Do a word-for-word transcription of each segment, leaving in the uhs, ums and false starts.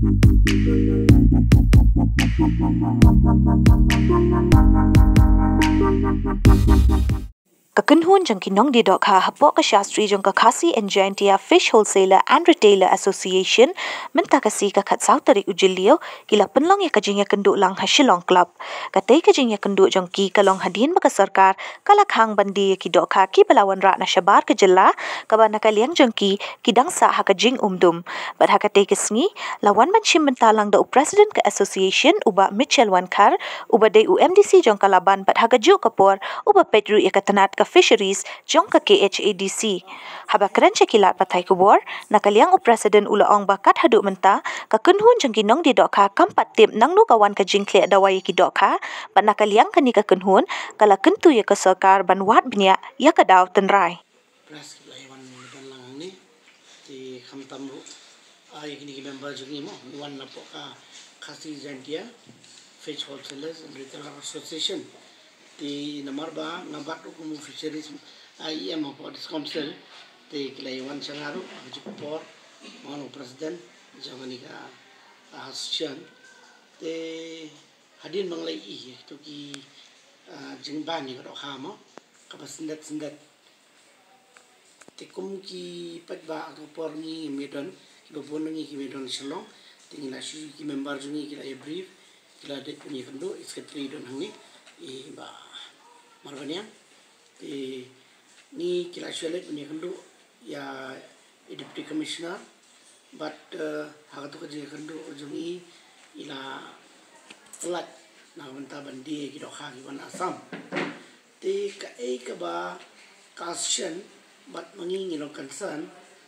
Ka kynhun jong ki nongdie dohkha hapoh ka Shastri jong ka Khasi and Jaintia Fish Wholesaler and Retailer Association mynta ka sngi ka khatsaw tarik u Jylliew ki la pynlong ïa ka jingïakynduh lang ha Shillong Club. Katei ka jingïakynduh jong ki ka long hadien ba ka sorkar ka la khang ban die ïa ki dohkha kiba la wanrah na shabar ka jylla, kaba na ka liang jong ki ki dang sah ha ka jingumdum. Bad ha katei ka sngi la wan ban shim bynta lang da u President ka Association, u Bah Mitchell Wankhar, uba dei u M D C jong ka Laban, bad ha kajuh ka por uba peit ruh ïa ka tnat ka Fisheries jong ka K H A D C. Haba kren sha ki lad pathai khubor, na ka liang u President u la ong ba kat haduh mynta ka kynhun jong ki nongdie dohkha kam pat tip nangno ka wan ka jingkhleh dawai ïa ki dohkha, bad na ka liang kane ka kynhun ka la kyntu ïa ka sorkar ban wad bniah ïa ka daw tynrai. Press ki la ïa wan don lang hangne. Te khamtam ruh, ah, ïa kine ki member jong ngi mo, wan napoh ka Khasi Jaintia Fish Wholesalers and Retailer Association. Te namar ba nga bat ruh kum u Fisheries, ah, E M hapoh District Council. Te ki la ïa wan sha nga ruh ha kajuh ka por, nga long u President jong kane ka, ah, association. Te hadien ba nga la ïohi ïa kito ki, ah, jingban ïa ka dohkha mo, kaba syndet syndet. Te kum ki paidbah, ha ka por ngi ngim ïadon, kiba bun na ngi kim ïadon Shillong. Te ngi la shu, ki member jong ngi ki la ïa brief, ki la dei ban ïakynduh, i secretary don hangne, i Bah Marbaniang. Te ngi ki la shu leit ban ïakynduh ïa i Deputy Commissioner. Bad, eh, ha kato ka jingïakynduh jong i, i la pynlait na ka bynta ban die ïa ki dohkha kiba na Assam. Te kaei kaba ka association bad ma ngi ngi long concern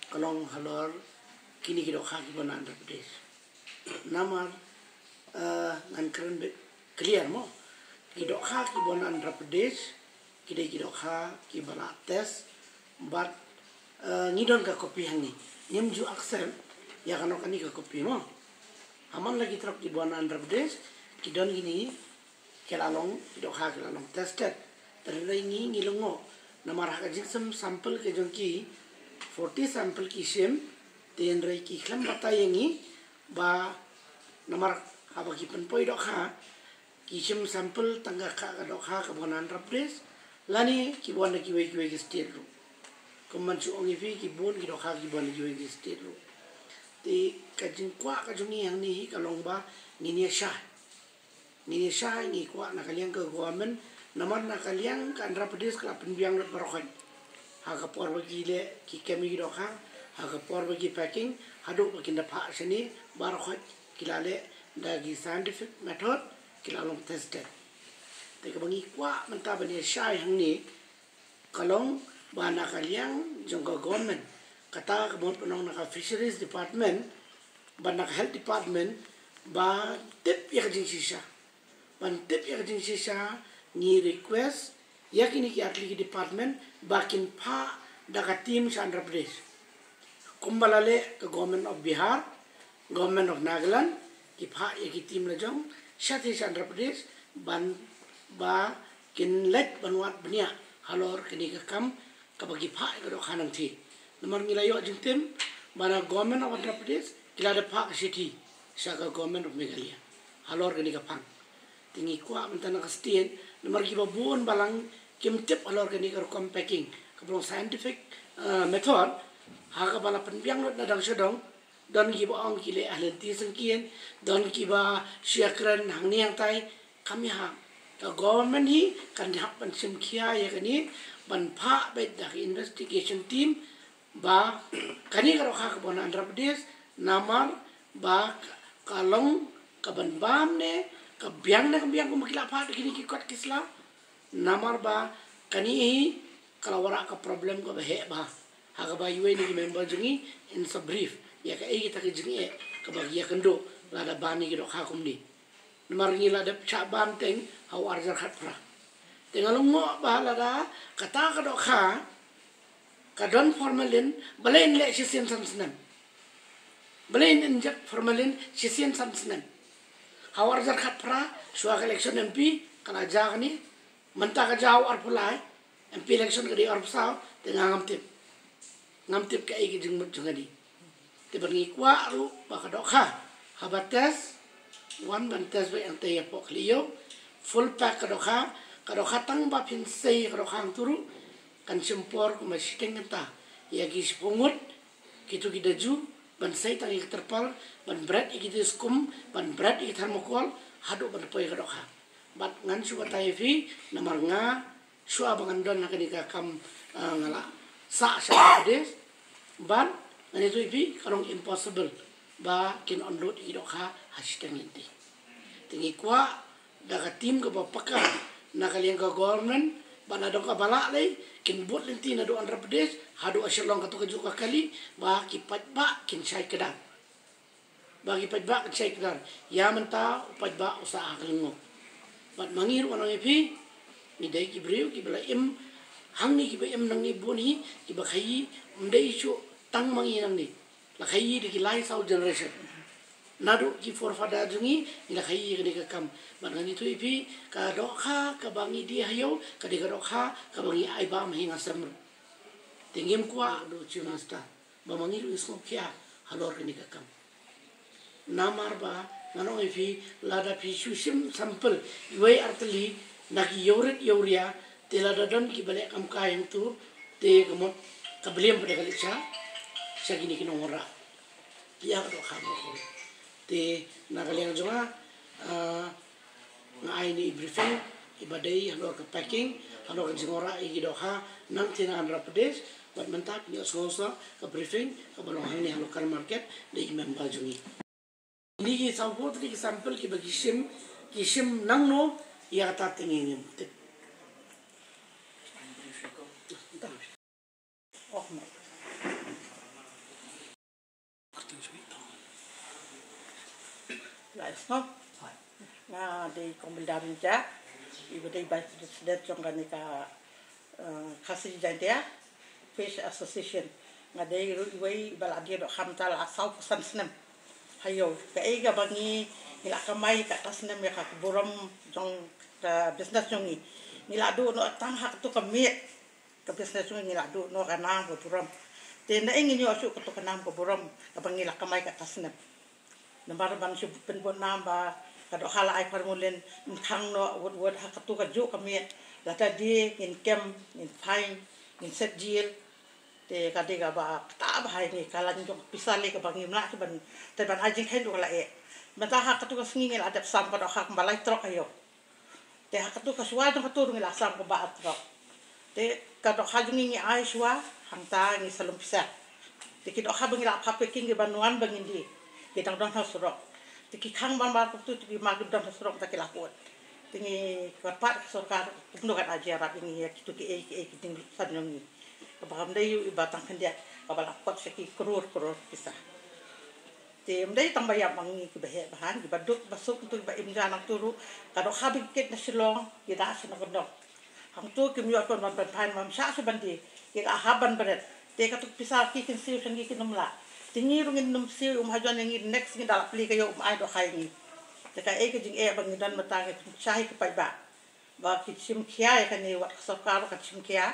ka long halor kine ki dohkha kiba na Andhra Pradesh. Namar, eh, ngan kren beit clear mo. Ki dohkha kiba na Andhra Pradesh ki dei ki dohkha kiba la test bad, eh, ngi don ka copy hangne. Ngim ju accept ïa kano kane ka copy mo. Ha man la ki trok kiba na Andhra Pradesh ki don kine ki la long ki dohkha ki la long tested. Te hynrei ngi ngi lyngngoh namar ha ka jingshim sample ka jong ki, forty sample ki shim. Te hynrei ki khlem batai ïa ngi ba namar haba ki pynpoi dohkha ki shim sample tang ka, ka dohkha kaba na Andhra Pradesh lane kiba wan na kiwei kiwei ki state ruh. Kumba shu ong ïa phi, ki bun ki dohkha kiba wan na kiwei ki state ruh. Te ka jingkwah ka jong ngi hangne hi ka long ba ngin ïa shai. Ngin ïa shai, ngi kwah na ka liang ka government, namar na ka liang ka Andhra Pradesh ka la pynbiang lut baroh khoit. Ha ka por ba ki leh ki kem ïa ki dohkha, ha ka por ba ki packing, haduh ba kin da phah shane baroh khoit ki la leh da ki scientific method, ki la long tested. Te kaba ngi kwah mynta ban ïa shai hangne ka long ba na ka liang jong ka government, kata ka mut ba nong na ka Fisheries Department bad na ka Health Department, ba tip ïa ka jingshisha. Ban tip ïa ka jingshisha, ngi request ïa kine ki artylli ki department ba kin phah da ka team sha Andhra Pradesh. Kumba la leh ka Government of Bihar, Government of Nagaland, ki phah ïa ki team la jong shatei sha Andhra Pradesh ban ba kin leit ban wad bniah halor kane ka kam kaba ki phah ïa ka dohkha nangtei. Namar ngi la ïoh jingtim ba na Government of Andhra Pradesh ki la da phah ka shithi sha ka Government of Meghalaya halor kane ka phang. Te ngi kwah mynta na ka state, namar kiba bun balang kim tip halor kane ka rukom packing kaba long scientific, eh, method, ha kaba la pynbiang lut na dong sha dong. Don kiba ong ki leh ha lynti syngkien, don kiba shu ïakren hangne hangtai. Kam ïahap. Ka government hi kan hap ban shim khia ïa kane, ban phah beit da ka investigation team ba kane ka dohkha kaba na Andhra Pradesh, namar ba ka long kaban bam ne ka biang ne kam biang kumba ki la phah da kine ki kot ki sla. Namar ba kane hi ka la wanrah ka problem kaba heh bha. Ha kaba iwei na ki member jong ngi in sa brief ïa kaei kita ki jingeh kaba ki ïakynduh lada ban ïa ki dohkha kumne. Namar ngi la dep shah ban teng ha u arhajar khatphra. Te nga lyngngoh ba lada kata ka dohkha ka don formalin, balei in leh shisien san snem? Balei in inject formalin shisien san snem? Ha u arhajar khatphra, shuwa ka election M P ka la jia kane, mynta ka jia ha u arphew lai, M P election ka dei arphew saw, te nga ngam tip. Ngam tip kaei ka jingmut jong kane. Te bad ngi kwah ruh ba ka dohkha Haba test, wan ban test beit hangtei hapoh khlieh ïew. Full pack ka dohkha, ka dohkha tang ba phin sei ka dohkha hangtu ruh, kan shim por kumba shiteng kynta ïa ki shiphew ngut, kito ki da ju ban sei tang ïa ki terpal, ban bret ïa ki diskum, ban bret ïa ki thermocol, haduh ban poi ka dohkha. Bad ngan shu batai ïa phi, namar nga shuwa ba ngan don ha kane ka kam, ah, nga la sah sha Bangladesh. Bad ngan ïathuh ïa phi, ka long impossible ba kin unload ïa ki dohkha ha shiteng lynti. Te ngi kwah da ka team kaba paka na ka liang ka government, bad na dong kaba lah lei, kin bud lynti naduh Andhra Pradesh haduh ha Shillong, kato kajuh ka kali, ba ki paidbah kin shai kdar. Ba ki paidbah kin shai kdar. Ïa mynta u paidbah u sah ha ka lyngngoh. Bad ma ngi ruh ngan ong ïa phi, ngi dei ki briew kiba la im hangne, kiba im nangne bun hi, kiba khaïi, ym dei shuh tang ma ngi nangne. La khaïi da ki lai saw generation. Naduh ki forefather jong ngi, ngi la khaïi kane ka kam. Bad ngan ïathuh ïa phi, ka dohkha kaba ngi die ha ïew, ka dei ka dohkha kaba ngi ai bam ha ïing ha sem ruh. Te ngim kwah, u Chief Minister, ba ma ngi ruh ngi sngewkhia halor kane ka kam. Namar ba ngan ong ïa phi, lada phi shu shim sample iwei ar tylli na ki ïewrit ïewria, te lada don kiba leh kam kai hangtu, te ka mut ka blame pat ka leit sha sha kine ki nongwanrah ïa ka dohkha baroh. Te na ka liang jong nga, ah, nga ai ïa ine i briefing iba dei halor ka packing, halor ka jingwanrah ïa ki dohkha nangtei na Andhra Pradesh. Bad mynta phin ïohsngew sa ka briefing kaba long hangne ha local market da i member jong ngi. Ine ki sawphew tylli ki sample kiba ki shim, ki shim nangno ïa kata te ngim tip. Nga dei Kong Bilda Rynjah, iba dei Vice President jong kane ka, eh, Khasi Jaintia Fish Association. Nga dei ruh iwei iba la die dohkha mynta la sawphew san snem. Ha ïew, kaei kaba ngi, ngi la kamai kata snem ïa ka burom jong ka business jong ngi. Ngi la duh noh tang ha kato ka miet ka business jong ngi, ngi la duh noh ka nam ka burom. Te naei ngin ïoh shuh kato ka nam ka burom kaba ngi la kamai kata snem. Namar ban shu pynbun nam ba ka dohkha la ai pharmulin, ngin khang noh wut wut ha kato kajuh ka miet. Lada die ngin kem, ngin fine, ngin set jail. Te ka dei kaba kata ba hai ngi ka laiñ jong pisa lei kaba ngim lah shuh ban, te ban ai jingkheiñ ruh ka la eh. Mynta ha kato ka sngi ngi la dep sam ka dohkha kumba lai trok ha ïew. Te ha kato ka shuwa jong kato ruh ngi la sam kumba ar trok. Te ka dohkha jong ngi ngi ai shuwa, hangta ngi sa lum pisa. Te ki dohkha ba ngi la phah packing kiban wan ba ngin die, ki dang don ha surok. Te ki khang ban bar kumto, te ki mar ki don ha surok, te ki la kut. Te ngi kyrpad ka sorkar kumno kan ai jingïarap ïa ngi ïa kito kiei kiei ki jingsan jong ngi. Kaba kam dei ïa iba tang khyndiat kaba la kot sha ki klur klur pisa. Te ym dei tang ba ïap ma ngi kiba heh ba han, kiba duk ba suk, to kiba im ja nangto ruh. Ka dohkha ba ngi kit na Shillong ki da sha na kyndong. Hangto kim ïoh ban ban pynpaw, ym shah shuh ban die, ki la hap ban bret. Te kato ka pisa ki kin siew sha ngi, kin ym lah. Te ngi ruh ngin ym siew, um ha jon ïa ngi, next ngin da la plie ka ïew um ai dohkha ïa ngi. Te kaei ka jingeh ba ngi don mynta, ngi pynshai ki paidbah ba kin shim khia ïa kane, wat ka sorkar kan shim khia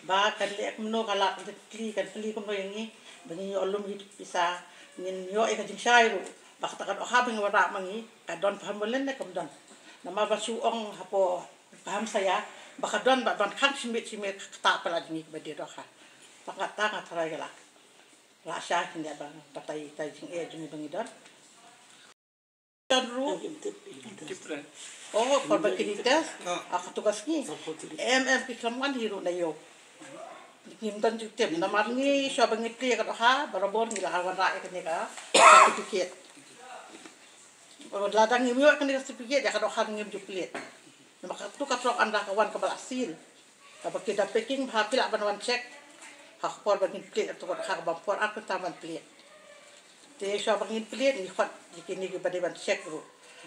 ba kan leh kumno, ka la kan plie, kan plie kumno ïa ngi ba ngin ïoh lum hi pisa, ngin ïoh ïa ka jingshai ruh ba kata ka dohkha ba ngi wanrah ma ngi ka don pharmulin ne kam don. Namar ba shu ong hapoh ka hamsaïa ba ka don, ba ban khang shi miet shi miet, kata palat jong ngi kiba die dohkha. Ba kata nga tharai ka la, la shai khyndiat ba batai ïa ka jingeh jong ngi ba ngi don. Don ruh. Oh, por ba ki test. Ah, kato ka sngi em em ki khlem wan hi ruh na ïew. Ngim don jingtip, namar ngi shuwa ba ngi plie ka dohkha barabor ngi la wanrah ïa kane ka certificate. Lada ngim ïoh kane ka certificate, ïa ka dohkha ngim ju plie. Namar kato ka trok ynda ka wan kaba la seal. Kaba ki da packing bha, phi lah ban wan check ha ka por ba ngin plie, kato ka dohkha kaba por ar kynta ban plie. Te shuwa ba ngin plie ngi khot ïa kine kiba dei ban check ruh.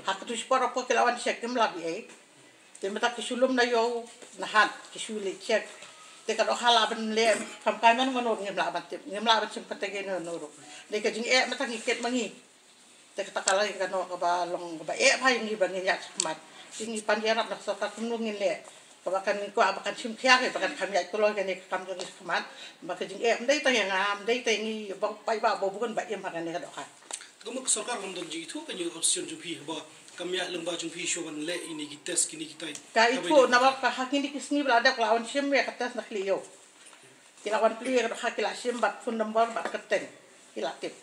Ha kato shi por, ha por ki la wan check kim lah bieit. Te mynta ki shu lum na ïew, na hat ki shu leit check. Te ka dohkha lah ban leh kam kai mano mano, ngim lah ban tip, ngim lah ban shim contact ïa no no ruh. Dei ka jingeh mynta ngi kit ma ngi. Te kata ka la ïa kano kaba long kaba eh bha ïa ngi ba ngin ïaid shakhmat. Te ngi pan ïarap na ka sorkar kumno ngin leh, kaba kan, ngi kwah ba kan shim khia, ba kan kham ïaid kloi kane ka kam jong ngi shakhmat. Ba ka jingeh ym dei tang ïa nga, ym dei tang ïa ngi, ba paidbah ba bun ba im ha kane ka dohkha. Ka mut ka sorkar kam don jingithuh ka opposition jong phi ba kam ïa lem ba jong phi shuh ban leh ine ki test kine ki tai. Ka ithuh namar ka ha kine ki sngi ba la dep ka la wan shim ïa ka test na khlieh ïew. Ki la wan plie ka dohkha, ki la shim bad phone number bad kyrteng. Ki la tip.